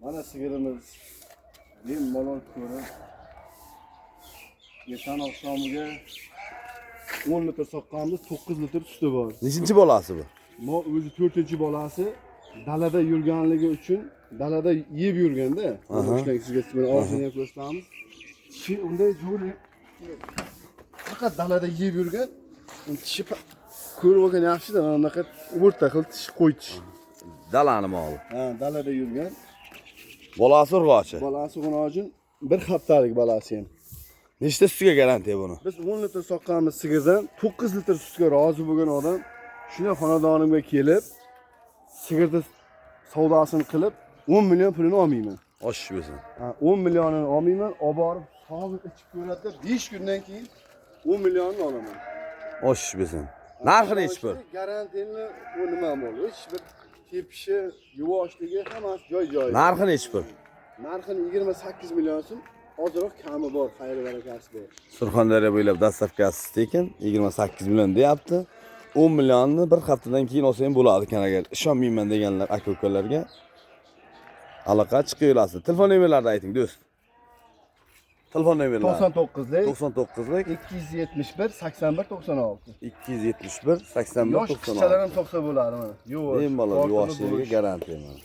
Mana sigirimiz bemalol ko'rib, ertan oqshomiga 10 litr soqqanmiz, 9 litr suti bor. Nechinchi bolasi bu? Mo o'zi 4-bolasi, dalada yurganligi uchun dalada yeb yurganda. O'shlang, sizga mana og'zini ham ko'rsatamiz. Tishi unday zo'r, faqat dalada yeb yurgan. Tishi ko'rib olgan yaxshida, mana bunaqa o'rta xil tish, qo'y tish. Dalani moli. Ha, dalada yurgan. Bolasi urg'ochi. Bolasi g'unojin, bir haftalik bolasi ham. Nechta sutiga garantiya buni? Biz 10 litr soqqanmiz sigirdan, 9 litr sutga rozi bo'lgan odam shunday xonadonimga kelib, sigirni savdosini qilib, 10 million pulini olmayman. Oshish bo'lsin. Ha, 10 millionini olmayman, olib borib sog'ib ichib ko'radida, 5 kundan keyin 10 millionini olaman. Oshish bo'lsin. Narxi nechi pul? Garantiyani u nima bo'ldi? Hech bir tepishi, yuvoshligi, hammasi joy-joyida. Narxi nechi pul? Narxini 28 million so'm, ozroq kami bor, xayr barakasi bor. Surxondaryo bo'ylab доставка si tekin, 28 million deyapti. 10 millionni bir haftadan keyin olsa ham bo'ladi ekan, agar ishonmayman deganlar aka ukalarga aloqa chiqaverasiz. Telefon nomerlarini ayting, do'st. Telefon nomerlari. 99lik 99lik 271 81 96. 271 81 Yosh 96. qizchalar ham soqsa bo'ladi mana. Yuvosh. Bemalol tortinib yuvoshligiga bo'lish. Garantiya mana.